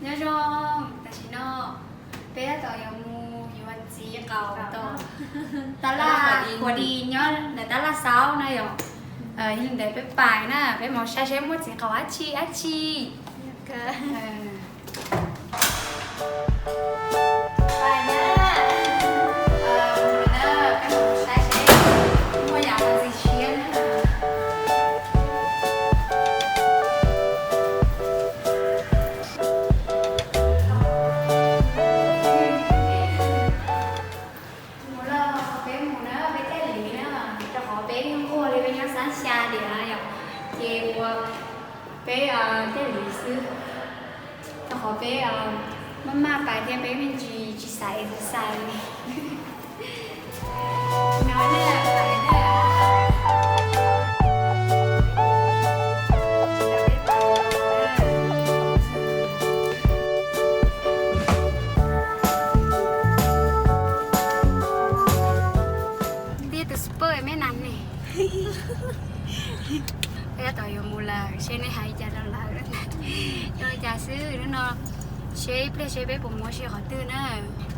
Nyob zoo, tam sim no peb tab tom yuav mus yuav txiv qaum tom tab laj Khuam Dis nyob ntawm tab laj Xauv na yom. Yog li ntawd peb pais na, peb mus saib seb muaj txiv qaum dab tsi dab tsi. Mus los peb mus na, peb caij Lis na, rau qhov peb yeej quaj li peb nyob xab xya tias yom, ces ua peb caij Lis xwb, rau qhov peb maj maj pais thiab peb me ntsis tsis xav exercise li. Ntiag tus super me nas ne. Peb tab tom yuav mus lawm, seb nej hais li cas rau lawv. Zoo li cas xwb hnub no, seb ib pliag seb peb puas mus ua si qhov twg na.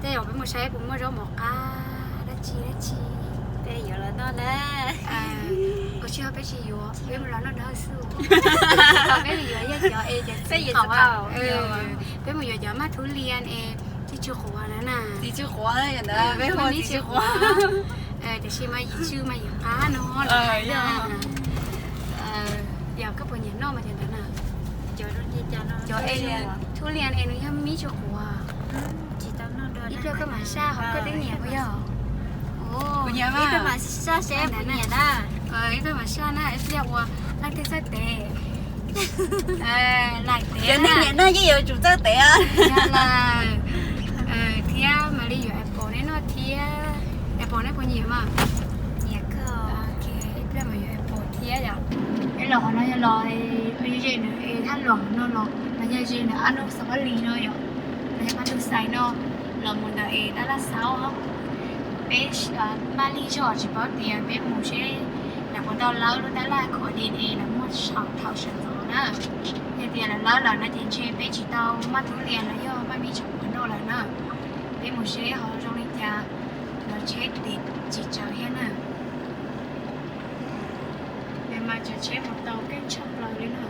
Tej zaum peb mus saib puas muaj zaub mov qab dab tsi dab tsi. Peb yuav los noj na. Ua tsis yog peb tsis yuav, peb mus los noj dawb xwb. Peb mus yuav yog cov es cov txiv qaum, peb mus yuav cov maj thub lias es txiv tsw quav na na. Txiv tsw quav, peb hu txiv tsw quav. Tiam sis mas yim tsw mas yim qab no los hais na. Yog koj puas nyiam noj mas cov ntawd na. Cov es thub lias es nws yog mib tsw quav. Ib pliag koj mam saj hauv koj twb nyiam puas yog? Ib pliag mam saj seb puas nyiam na. Ib pliag mam saj na, ib pliag ua leej twg txawj tev. Laim tev, cov neeg nyiam noj yeej yuav tsum txawj tev. Yog lawm. Thiab mam li yuav apple neb noj thiab. Apple neb puas nyiam mas? Nyiam kawg. Ib pliag mam yuav apple thiab yom. Peb los qhov no yog los ze nws es thaj luam no los mas yog ze nws ab nug xov pab lis no yom. Los yog pab tug xais no los mus ntawm es tab laj Xauv. Peb maj lig zog tsis paub tias peb mus seb lawv puas tau lawb lub tab laj Khuam Dis es lawv muaj saum thaum sawv ntxov na. Yog tias lawv lawb lawm no ces ntshe peb tsis tau maj thub lias los yog maj mib tsw quav noj lawm na. Peb mus seb ho zoo li cas, los tsheb tim tsis tsawg thiab na. Peb mas tsav tsheb mus tau keej tshaj plaws li na.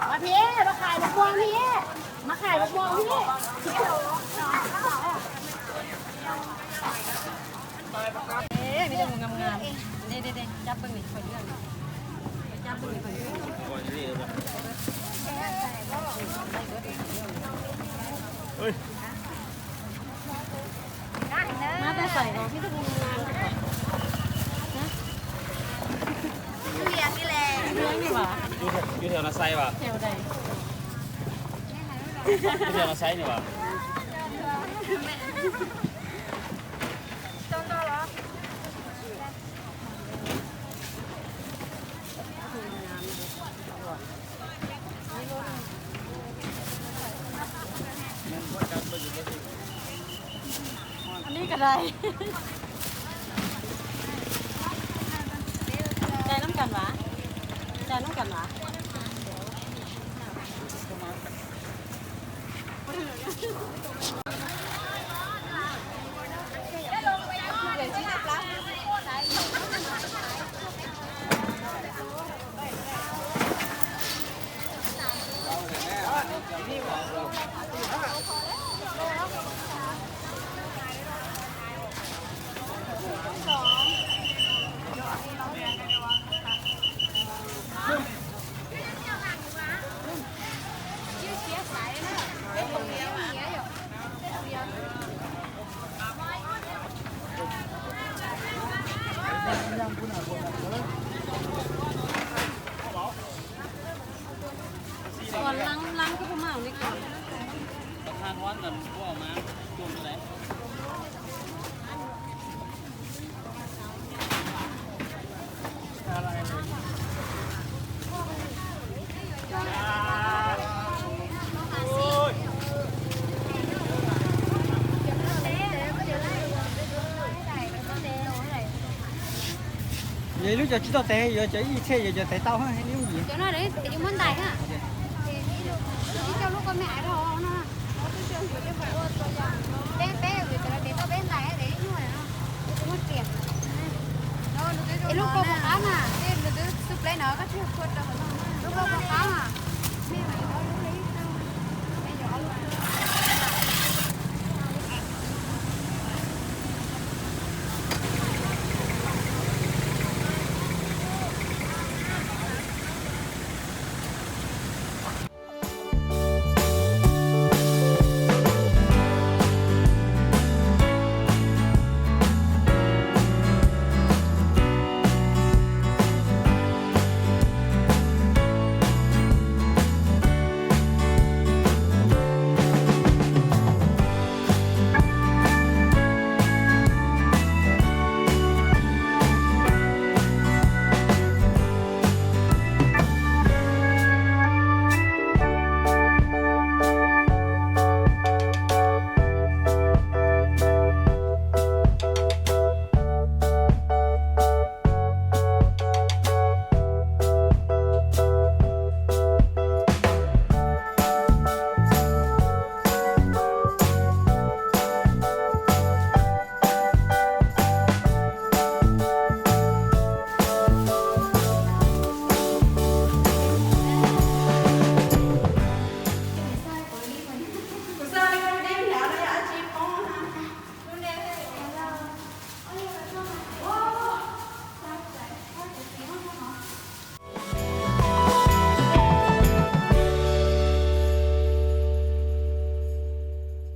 Mas thiab, mas qhais los muag thiab, mas qhais los muag thiab. Giới thiệu là size vào. Giới thiệu là size này vào. Anib ka dais. Cai nab kas vas, cai nab kas vas. Ua lab lab koj puas muaj li ko? Yog lub cov tsis tau tev yuav cov ib txhiab yuav cov tev tau lub yim. Cov no yuav muab ntais na. Ib co lub koj me aiv rau no. Peb peb vim cov no tev tau peb ntais es ib nyuag no. Es lub koj puas qab mas, lub twb xub pleb no koj tsis khuam rau hauv no. Lub koj puas qab mas.